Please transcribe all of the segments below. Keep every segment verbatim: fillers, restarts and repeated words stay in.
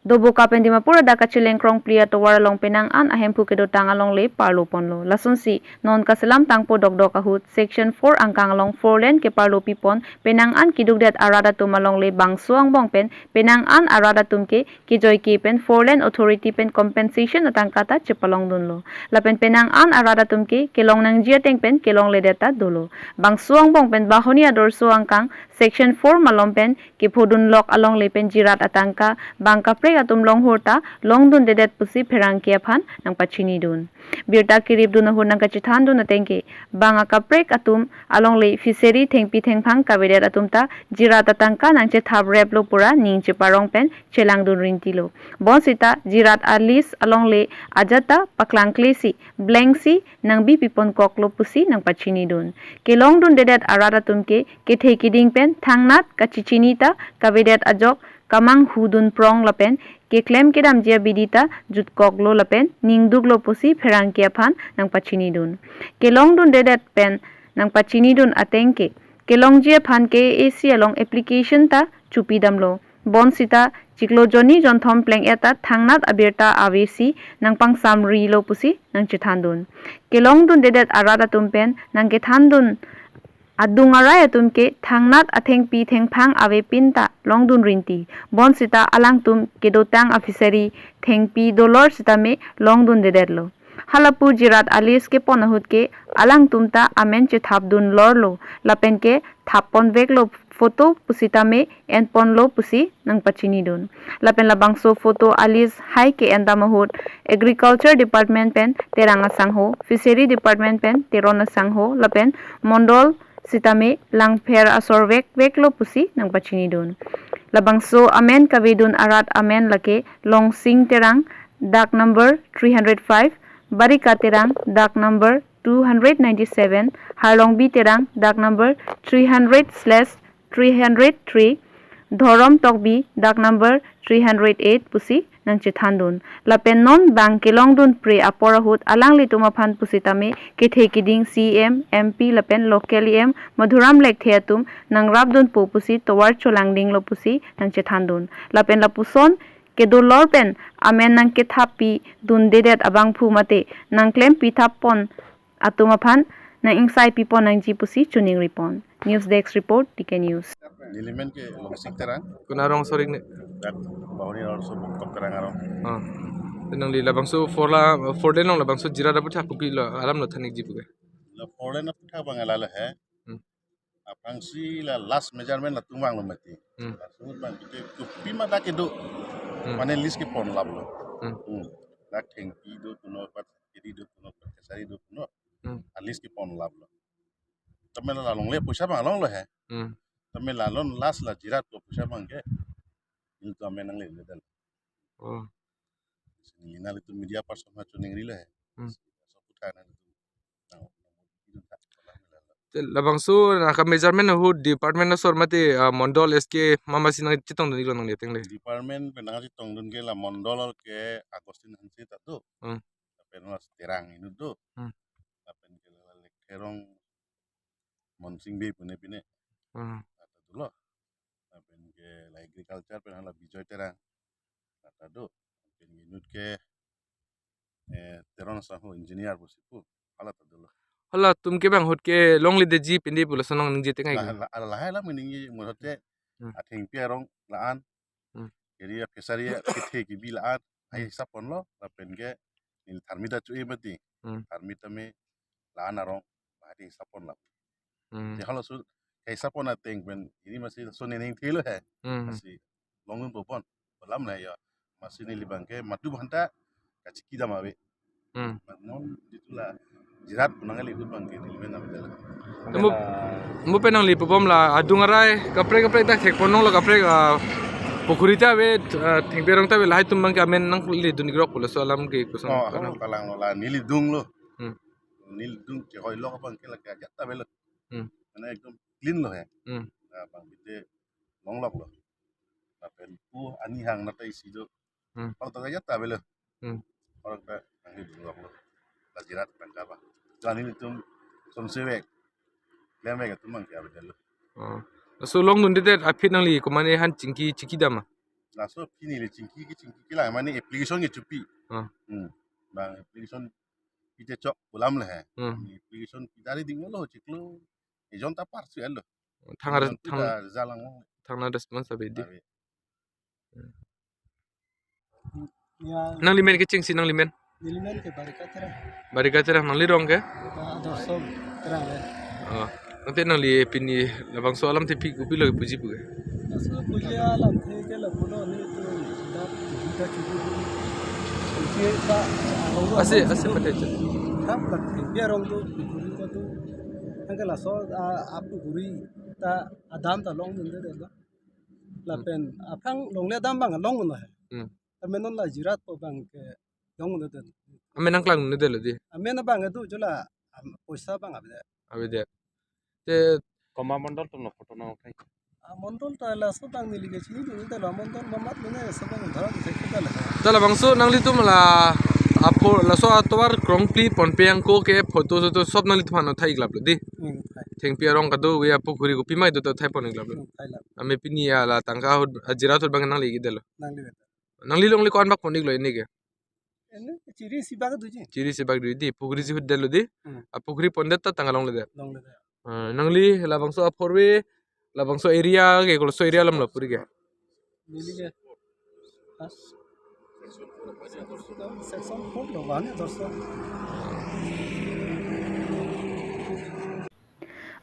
Doboka pen Dimapur adak kacheleng krongphli atovar along penang an ahemphu kedotang alongle parlo ponlo. Lasonsi non kaselam tangpo dokdok ahut Section four angkang along four lane keparlo pipon penang an kedukdet arat atum alongle bangso angbong pen penang an arat atum ke kejoike pen four lane authority pen compensation atangka ta chepalongdunlo. Lapen penang an arat atum ke kelong nangji ateng pen kelongledet ta dolo. Bangso angbong pen Bahoni Adorsho angkang Section four malom pen kephodunlok alongle pen jirat atangka bang kaprek atum longhur ta longdundedet pusi pherangke aphan nangpachinidun. Birta keripdun ahut nangkachethandun ateng ke bang akaprek atum alongle fishery thengpi thengphang kavedet atum ta jirat atangka nangchethapreplo pura ning cheparong pen chelangdun rintilo. Bonsita jirat a-list alongle ajat ta paklangklesi blank si nangbipiponkoklo pusi nangpachinidun. Kelongdundedet arat atum ke kethe keding pen thangnat kachechini ta kavedet ajok kamanghudun prong lapen keklem kedamji abidi ta jutkoklo lapen ningduklo pusi pherangke aphan nangpachinidun. Kelongdundedet pen nangpachinidun ateng ke kelongji aphan K A A C along application ta chupidamlo. Bonsita chiklo jonni jonthom pleng-et ta thangnat abirta avesi nangpangsamrilo pusi nangchethandun. Kelongdundedet arat atum pen nangkethandun adung arai atum ke thangnat athengpi thengphang avepin ta longdun rinti. Bonsita alangtum kedotang a-fishery thengpi dolor sitame longdundedetlo. Halapu jirat a-list kepon ahut ke alangtum ta amen chethapdun lorlo. Lapen ke thapponveklo photo pusitame enponlo pusi nangpachinidun. Lapen labangso photo a-list hai ke-endam ahut Agriculture Department pen Terang asangho, Fishery Department pen Teron asangho, lapen Mondol sitame Langpher asor vekveklo pusi nangpachinidun. Labangso amen kavedun arat amen lake Longsing Terang, dak number three hundred five, Barika Terang, dak number two hundred ninety-seven, Harlongbi Terang, dak number three hundred slash three hundred three, Dhorom Tokbi, dak number three hundred eight pusi nangchethandun. Lapen non bang kelongdunpre apor ahut alanglitum aphan pusitame kethe keding C E M, M P lapen local E M Madhuram Lekthe atum nangrapdunpo pusi tovar cholangdinglo pusi nangchethandun. Lapen lapuson kedolor pen amen nangkethappi dundedet abangphu mate nangklempithappon atum aphan nang-ingsaipipon nangji pusi choningripon. News Desk Report, T K News. Neli men ke Longsing Terang. Konat arong, sorry ne. Dak Bahoni Adorsho Bongtok Terang arong. Ah. Te nangli labangso four la, four lane along labangso jirat aputhak kopilo alam lo than-ikji pu ke? La four lane aputhak abang la lahai. Hmm. Aphrangsi la last measurement latum vanglo mati. Hmm. Laso ahut abang ke kopima dak kedo. Hmm. Mane list keponlaplo. Hmm. Hmm. Dak thengpi do puno, pat kiri do puno, pat kesari do puno. Hmm. A-list keponlaplo. Tame la longle poisa abang longlo he. Hmm. Tame la lon last la jirat ko poisa abang ke. Nelitum amen nanglele dal. Oh. Neli nanglitum media person aphan choningrilo he. Hmm. So puthak nang. Nang. Te labangso nangka measurement ahut department asor mate, ah, Mondol S K mamasi nangchetongdun-iklo nangli ateng le? Department pen nangchetongdun ke la Mondol ke Augustine Hanse ta do. Hmm. Lapen la Terang inut do. Hmm. Lapen ke la Lekthe arong Monsing Bey pune pine. Hmm. Ata dolo. Lapen ke la agriculture pen la Bijoy Terang. Ata do. Lapen inut ke, eh, Teron asangho engineer pusi pu. Hala ta dolo. Halatum ke bang ahut ke longledetji pinde pu lason nangningje tengai. La, la, lahai la meningje mo ahut te. Hmm. Athengpi arong la-an. Hmm. Area fishery kethe kebi la-an. Hai, hmm, hisap ponlo, lapen ke neli tharmit ta cho-e mati. Hmm. Tharmit tame la-an arong, hai hisap ponlo. Hmm. Te halaso hisap pon ateng pen, neli masi laso nening thelo he. Hmm. Masi longdunpo pon. Alam la ya. Masi neli abang ke madu bhanta kachiki dam ave. Hmm. Non jitu la jirat pu nangle ahut abang ke neli men nang dela. Mo, mo pen nangli pubom la adung arai kaprek kaprek ta thekpon longlo, kaprek, ah, pukhuri ta ave, ah, thengpi arong ta ave, lahai atum abang ke amen nangledun-ikrok pu laso alam ke koson. Oh, kalang. Oh, kalanglo la neli dunglo. Hmm. Neli dung ke hoi lo abang ke la ke ajat ta avelo. Hmm. Mane ekdom clean lo he. Hmm. Na abang bite longloklo. Lapen pu ani hang nata isi do. Hmm. Orang ta ajat ta avelo. Hmm. Orang ta nangledungloklo. La jirat abang ke ba. Jani nelitum somsevek, klemvek atum abang ke avedetlo. Oh. Laso longdundedet aphi nangli komatne aphan chingki chiki dam ma? Laso pini le chingki ke chingki ke la mane application ke chupi. Ah. Hmm. Bang application pite chok pulam le he. Hmm. Application pidari ding lo chiklo. Ejon ta parsu elo. Thang ada Ejon thang pida jalang. Thang na response ave dei. Ave. Ya. Nangli men kecheng si nangli men. Neli men ke Barika Terang. Barika Terang nangli rong ke? Adorsho Terang le. Oh. Ante nangli pini labangso alamthe phi kopilo puji pu ke? Laso puji alamthe ke lapulo ni tu dak kita cukup. Isi ta arong Ase ase pate. Tap lak dia rong tu kuri ko tu. Angke laso apu kuri ta adam ta long nunde de. Lapen aphrang longle adam bang long na. Hmm. Amen non la jirat po bang ke long nunde de. Amen nangklang nunde lo dei. Amen bang adu jola poisa bang abide. Abide. Te Koma mondol atum lo photo nang uthai. Mondol ta laso bang neli ke chini dun te lo mondol mamat mene so bang dhara te kita la. Ta labangso nanglitum la apo laso atovar krongpli ponpe angko ke photo soto sob nanglitum aphan uthai iklap lo dei. Hmm, uthai. Thengpi arong kado we apo kuri kopi mai do ta uthai pon iklap lo. Hmm, uthai la. Ame pini ya la tangka ahut ajira thot bang nangli ke delo. Nangli ke. Nangli longle ko-an bak pon iklo ini ke. Ini chiri isi bak duji. Chiri isi bak duji, pukri si hut delo dei. Hmm. Apukri pondet ta tangka longle det. Longle det. Ah, nangli labangso aphorve, labangso area ke, koloso area alam lo puri ke. Neli ke. As. Section four lo, bang, adorsho.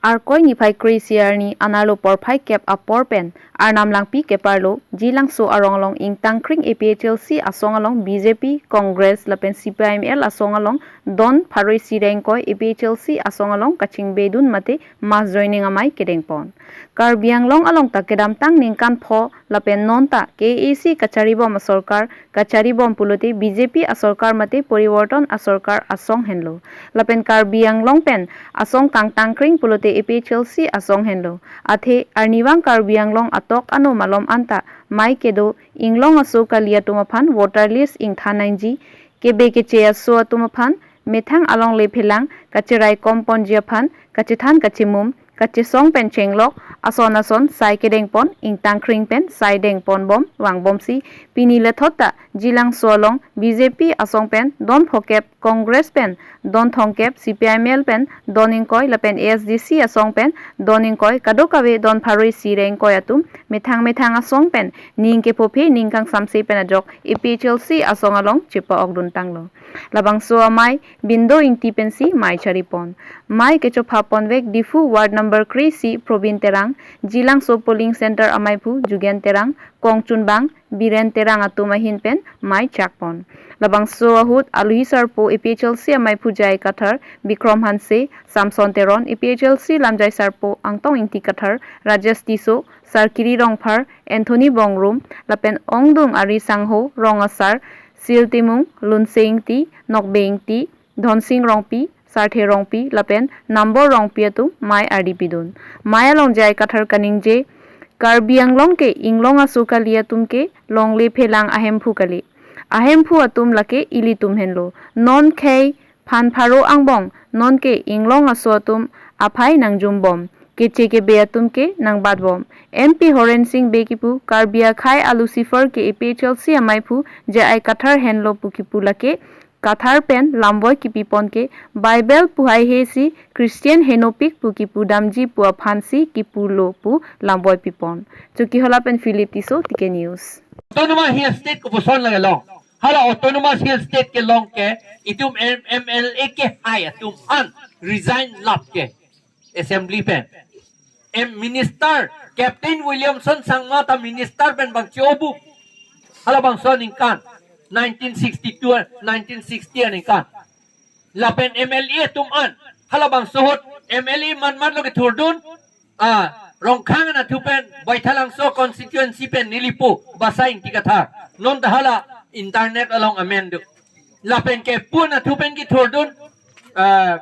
Arkoi niphai kre-isi arni anerlo porphai kep apor pen Arnam Langpi keparlo Jilangso arong along ingtangkring A P H L C asong along B J P, Congress lapen C P I M L asong along don pharo-isi ra ingkoi A P H L C asong along kachingbedun mate mass joining amei kedengpon. Karbi Anglong along ta kedamtang ningkan pho lapen non ta K A A C kacharibom asorkar, kacharibom pulote B J P asorkar mate poriborton asorkar asong henlo. Lapen Karbi Anglong pen asong kangtangkring pulote A P H L C asong henlo. Athe arnivang Karbi Anglong atok ano malom anta mei kedo inglong aso kali atum aphan voter list ingthan nangji, kebe keche aso atum aphan methang alongle phelang kacherai komponji aphan kachethan kachemum kachesong pen chenglok ason ason sai kedengpon ingtangkring pen sai dengponbom vangbomsi pini lethot ta Jilangso along B J P asong pen don phokep, Congress pen don thomkep, C P I M L pen don ingkoi lapen A S D C asong pen don ingkoi kadokave don pharo-isi ra ingkoi atum methang methang asong pen ning kephophe ning kangsamse pen ajok A P H L C asong along chepa-okdun tanglo. Labangso amei Bindo Ingti pensi mei charipon. Mei kechopha ponvek Diphu ward number kre-isi Probin Terang, Jilangso polling center ameiphu Jugen Terang, kongchunbang Biren Terang atum ahin pen mei chakpon. Labangso ahut alohi sarpo A P H L C ameiphu J I Kathar, Bikrom Hanse, Samson Teron, A P H L C lamjai sarpo Angtong Ingti Kathar, Rajesh Tisso, Sarkiri Rongphar, Anthony Bongrum, lapen ongdung ari sangho rong asar, Sil Timung, Lunse Ingti, Nokbe Ingti, Dhonsing Rongpi, Sarthe Rongpi, lapen Nambor Rongpi atum mei ardi pidun. Mei along J I Kathar kaningje, Karbi Anglong ke inglong aso kali atum ke longle phelang ahemphu kali. Ahemphu atum lake ilitum henlo. Non khei phan pharo angbong, non ke inglong aso atum aphai nangjumbom. Keche kebe atum ke nangbatbom. M P Horen Sing Bey kipu, Karbi akhei a Lucifer ke A P H L C ameiphu J I Kathar henlo pu kipu lake Kathar pen lamvoi kipipon ke Bible pu haihesi Christian henopik pu kipu damji pu aphansi kipulo pu lamvoi pipon. Chokihola pen Philip Tisso, T K News. Autonomous Hill State kopuson lake long. Hala Autonomous Hill State kelong ke itum M-, M L A kehai atum an resign lap ke assembly pen. M minister Captain Williamson Sangma ta minister pen bang chobu. Halabangso aningkan nineteen sixty-two, nineteen sixty aningkan. Lapen M L A atum an halabangso ahut M L A manman lo kethurdun, ah, Rongkhang anatthu pen Baithalangso constituency pen nelipu Basa Ingti Kathar. Non ta hala internet along amen do. Lapen kepu anatthu pen kethurdun, ah,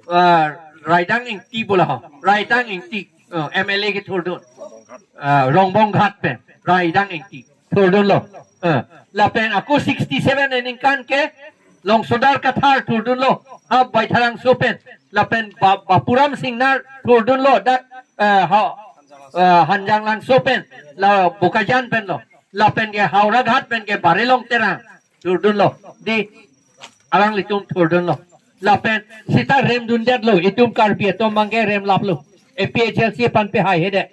ah, Raidang Ingti bola ho. Raidang Ingti, ah, M L A kethurdun. Ah, Rongbong Ghat pen Raidang Ingti thurdunlo. Ah, lapen ako sixty-seven aningkan ke Longsodar Kathar thurdunlo. Ha Baithalangso pen. Lapen Ba-, Bapuram Singnar thurdunlo. Dak, ah, ha, ah, Hanjanglangso pen. La Bokajan penlo. Lapen ke Howraghat pen ke Barilong Terang thurdunlo. Dei, alanglitum thurdunlo. Lapen seta remdundetlo, itum Karbi atum abangke remlaplo. A P H L C aphan pehai hede.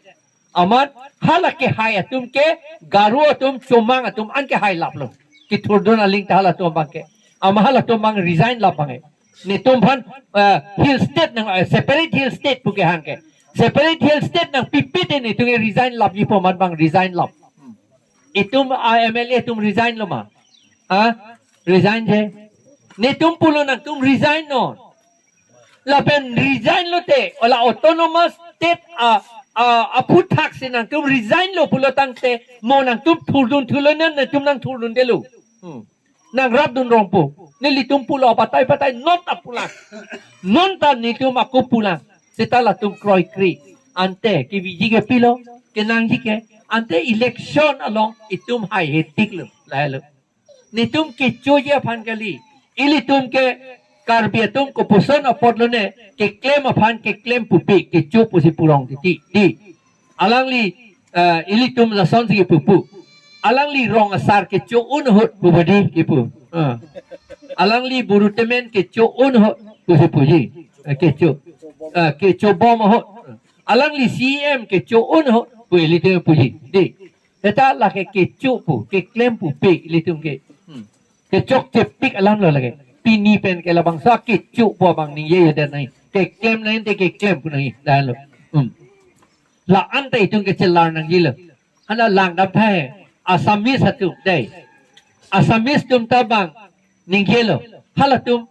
Amat hala kehai atum ke Garo atum, Chomang atum an kehailaplo. Kethurdun aling ta halatum abangke. Amat halatum abang resign lap abangke. Netum aphan, eh, hill state nang, eh, separate hill state pu kehang ke. Separate hill state nangpipe te netum ke resign lapji pu amat abang resign lap. Itum a M L A atum resign lo ma? Ha? Resign je. Netum pulo nangtum resign non. Lapen resign lote, ola autonomous state a, a, aphuthak si nangtum resign lo pulo tangte, mo nangtum thurdun thulo nan, netum nangthurdundelo. Hmm. Nangrapdun rongpo. Nelitum pulo patai patai non ta pulang. Non ta netum ako pulang. Seta latum kroikre. Ante keviji ke pilo, kenangji ke. Ante election along itum haihetiklo. Lahelo. Netum kechoji aphan kali. Ilitum ke Karbi atum kopuson apotlo ne, keklem aphan keklem pupe, kecho pusi purong titi. Dei. Alangli, eh, ilitum lasonsi kepupu. Alangli rong asar kecho un ahut pu badi kepu. Eh. Alangli Buru Temen kecho un ahut pusi puji. Eh, kecho. Eh, kechobom ahut. Alangli C E M kecho un ahut pu ilitum puji. Dei. Seta lake kecho pu, keklem pupe ilitum ke. Hmm. Kechokchepik alamlo lake. Pini pen ke labangso kecho pu abang ningje yo den nai. Keklem nai te keklem pu nai danlo. Hmm. La-an ta itum kechelar nangjilo. Hala langdam thai. Assamese atum dei. Assamese atum ta abang ningjelo. Halatum